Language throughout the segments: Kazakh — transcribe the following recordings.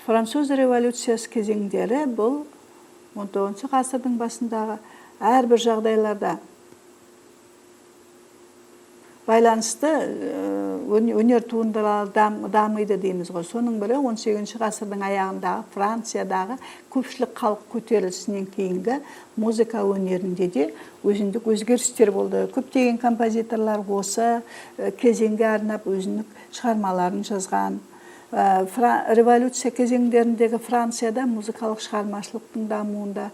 Француз революциясы кезеңдері бұл 19 ғасырдың басындағы әрбір жағдайларда байланысты өнер туындылары дамиды дейміз ғой. Соның бірі 18 ғасырдың аяғындағы Франциядағы көпшілік халық көтерілісінен кейінгі музыка өнерінде де өзіндік өзгерістер болды. Көптеген композиторлар осы кезеңге арнап өзіндік шығармаларын жазған. Революция кезеңдеріндегі Францияда музыкалық шығармашылықтың дамуында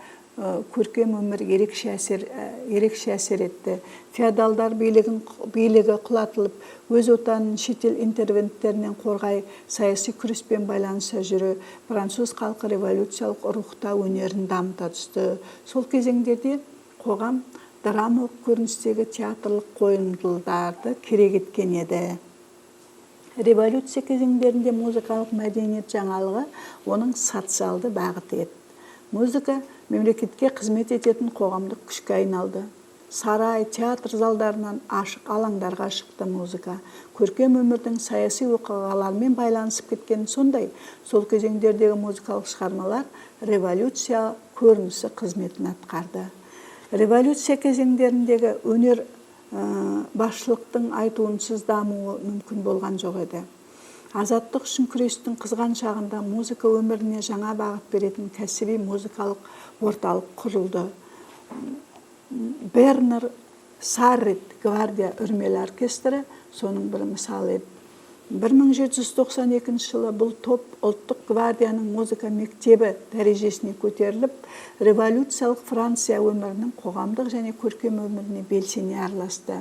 көркем өмір ерекше әсер етті. Феодалдар билігі құлатылып, өз отанын шетел интервенттерінен қорғай саяси күреспен байланыса жүре, француз халқы революциялық рухта өнерін дамыта түсті. Сол кезеңдерде қоғам драмалық көріністегі театрлық қойылымдарды керек еткен еді. Революция кезеңдерінде музыкалық мәдениет жаңалығы оның социалды бағыты еді. Музыка мемлекетке қызмет ететін қоғамдық күшке айналды. Сарай, театр залдарынан ашық алаңдарға шықты. Музыка көркем өмірдің саяси оқиғалармен байланысып кеткені сондай, сол кезеңдердегі музыкалық шығармалар революция көрінісі қызметін атқарды. Революция кезеңдеріндегі өнер басшылықтың айтуынсыз дамуы мүмкін болған жоқ еді. Азаттық үшін күрестің қызған шағында музыка өміріне жаңа бағыт беретін кәсіби музыкалық орталық құрылды. Бернар Саррет гвардия үрмелі оркестрі соның бір мысалы еді. 1792 жылы бұл топ ұлттық гвардияның музыка мектебі дәрежесіне көтеріліп, революциялық Франция өмірінің қоғамдық және көркем өміріне белсене араласты.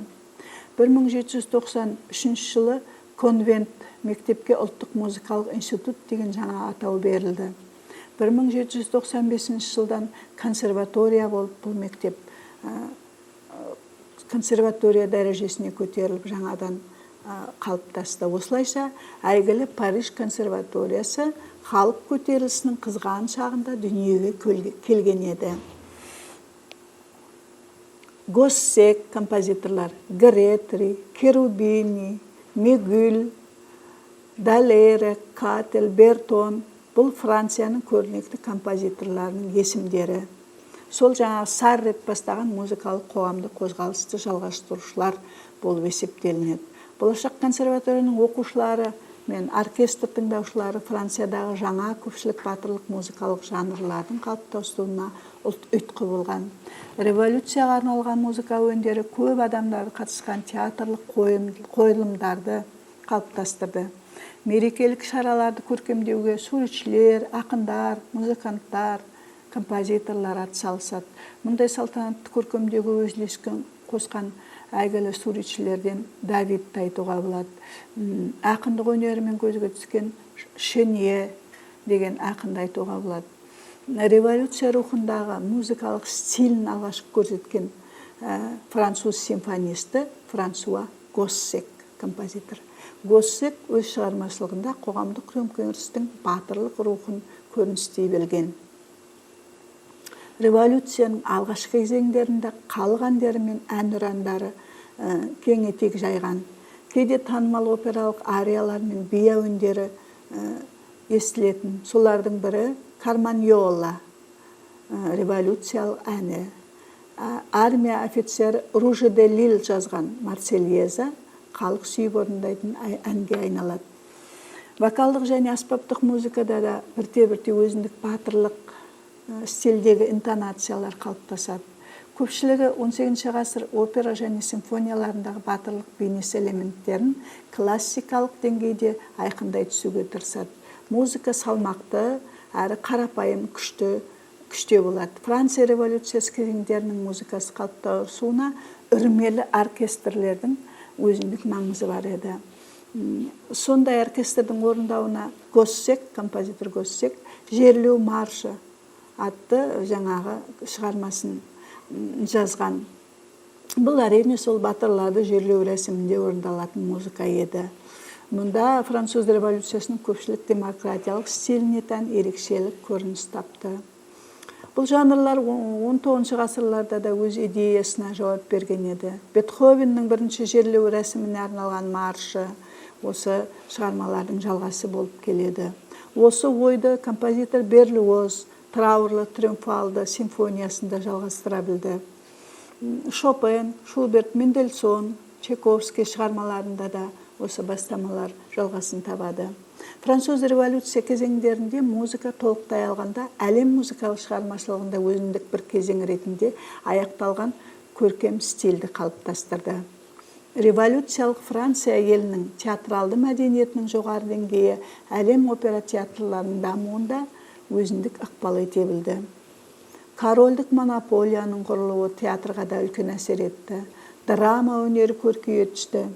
1793 жылы конвент мектепке ұлттық музыкалық институт деген жаңа атау берілді. 1795 жылдан консерватория болып, бұл мектеп консерватория дәрежесіне көтеріліп, жаңадан қалыптасты. Осылайша, әйгілі Париж консерваториясы халық көтерілісінің қызған шағында дүниеге келген еді. Госсек, композиторлар Гретри, Керубини, Мегюль, Далере, Катель, Бертон — бұл Францияның көрнекті композиторларының есімдері. Сол жаңағы Саррет бастаған музыкалық қоғамдық қозғалысты жалғастырушылар болып есептелінеді. Болашақ консерваторияның оқушылары мен оркестр тыңдаушылары Франциядағы жаңа көпшілік батырлық музыкалық жанрлардың қалыптасуына ұйытқы болған. Революцияға арналған музыка әуендері көп адамдарды қатысқан театрлық қойылымдарды қалыптастырды. Мерекелік шараларды көркемдеуге суретшілер, ақындар, музыканттар, композиторлар атсалысады. Мұндай салтанатты көркемдеуге өз үлесін қосқан әйгілі суретшілерден Давидті айтуға болады. Ақындық өнерімен көзге түскен Шенье деген ақынды айтуға болады. Революция рухындағы музыкалық стилін алғаш көрсеткен француз симфонисті Франсуа Госсек, композитор. Госсек өз шығармашылығында қоғамдық төңкерістің батырлық рухын көріністей білген. Революцияның алғашқы кезеңдерінде халық әндері мен әнұрандары кең етек жайған. Кейде танымал опералық ариялар мен би әуендері естілетін. Солардың бірі Карманьола революциялық әні. Армия офицері Руже де Лиль жазған Марсельеза халық сүйіп орындайтын әнге айналады. Вокалдық және аспаптық музыкада да бірте бірте өзіндік батырлық стильдегі интонациялар қалыптасады. Көпшілігі 18 ғасыр опера және симфонияларындағы батырлық бейнесі элементтерін классикалық деңгейде айқындай түсуге тырысады. Музыка салмақты әрі қарапайым күште болады. Франция революциясы кезеңдерінің музыкасы қалыптасуына үрмелі оркестрлердің өзіндік маңызы бар еді. Сондай оркестрдің орындауына Госсек, композитор Госсек «Жерлеу маршы» атты жаңағы шығармасын жазған. Бұл, әрине, сол батырларды жерлеу рәсімінде орындалатын музыка еді. Мұнда француз революциясының көпшілік демократиялық стиліне тән ерекшелік көрініс тапты. Бұл жанрлар 19 ғасырларда да өз идеясына жауап берген еді. Бетховеннің бірінші жерлеу рәсіміне арналған маршы осы шығармалардың жалғасы болып келеді. Осы ойды композитор Берлиоз «Траурлы триумфалды» симфониясында жалғастыра білді. Шопен, Шуберт, Мендельсон, Чайковский шығармаларында да осы бастамалар жалғасын табады. Француз революция кезеңдерінде музыка толықтай алғанда әлем музыкалық шығармашылығында өзіндік бір кезең ретінде аяқталған көркем стильді қалыптастырды. Революциялық Франция елінің театралды мәдениетінің жоғары деңгейі әлем опера театрларының дамуында өзіндік ықпал ете білді. Корольдік монополияның құрылуы театрға да үлкен әсер етті. Драма өнері көркейе түсті.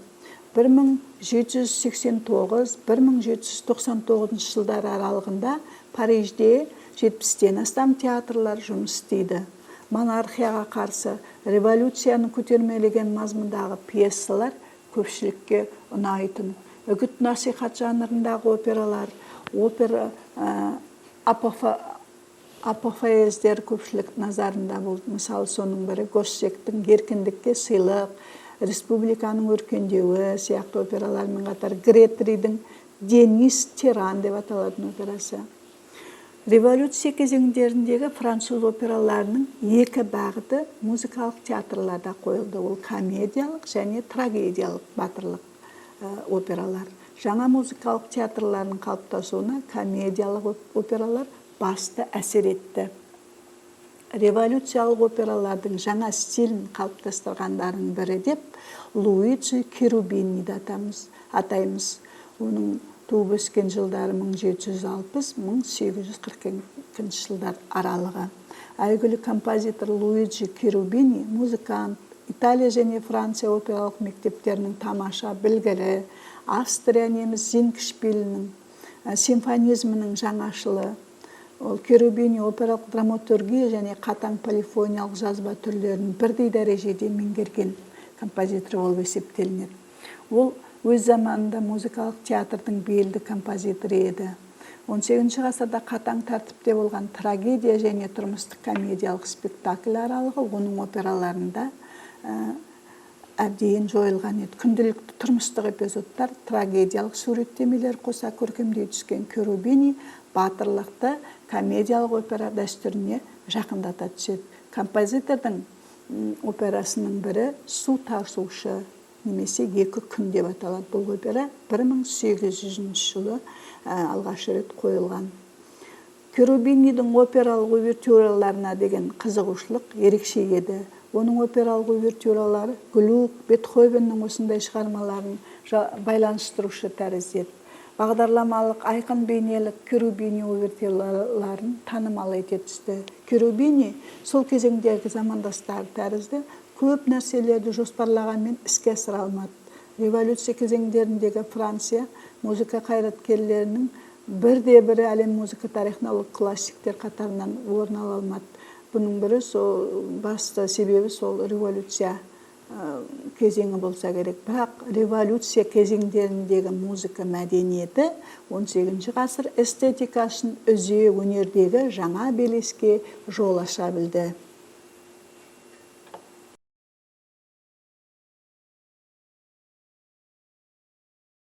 1789-1799 жылдар аралығында Парижде 70-тен астам театрлар жұмыс істейді. Монархияға қарсы революцияны көтермелеген мазмұндағы пьесалар көпшілікке ұнайтын. Үгіт насихат жанрындағы опералар, опера апофеоздер көпшілік назарында болды. Мысалы, соның бірі Госсектің «Еркіндікке сыйлық», «Республиканың өркендеуі» сияқты опералармен қатар Гретридің «Денис Тиран» деп аталатын операсы. Революция кезеңдеріндегі француз операларының екі бағыты музыкалық театрларда қойылды. Ол комедиялық және трагедиялық, батырлық опералар. Жаңа музыкалық театрлардың қалыптасуына комедиялық опералар басты әсер етті. Революциялық опералардың жаңа стилін қалыптастырғандардың бірі деп Луиджи Керубиниді атаймыз. Оның туып өскен жылдары 1760-1842 жылдар аралығы. Әйгілі композитор Луиджи Керубини музыкант, Италия және Франция опералық мектептерінің тамаша білгірі, Австрия неміс зингшпилінің, симфонизмінің жаңашылы. Ол Керубини опералық драматургия және қатаң полифониялық жазба түрлерін бірдей дәрежеде меңгерген композитор болып есептелінеді. Ол өз заманында музыкалық театрдың белді композиторы еді. 18 ғасырда қатаң тәртіпте болған трагедия және тұрмыстық комедиялық спектакль аралығы оның операларында әбден жойылған еді. Күнделікті тұрмыстық эпизодтар трагедиялық суреттемелер қоса көркемдей түскен Керубини батырлықты комедиялық опера дәстүріне жақындата түседі. Композитордың операсының бірі «Су тасушы» немесе «Екі күн» деп аталады. Бұл опера 1800 жылы алғаш рет қойылған. Керубинидің опералық увертюраларына деген қызығушылық ерекше еді. Оның опералық увертюралары Глюк, Бетховеннің осындай шығармаларын байланыстырушы тәрізді еді. Бағдарламалық айқын бейнелік Керубини увертюраларын танымал ете түсті. Керубини сол кезеңдегі замандастары тәрізді көп нәрселерді жоспарлағанмен, іске асыра алмады. Революция кезеңдеріндегі Франция музыка қайраткерлерінің бірде бірі әлем музыка тарихында ол классиктер қатарынан орын ала алмады. Бұның бірі, сол басты себебі сол революция кезеңі болса керек. Бірақ революция кезеңдеріндегі музыка мәдениеті 18 ғасыр эстетикасын үзе өнердегі жаңа белеске жол аша білді.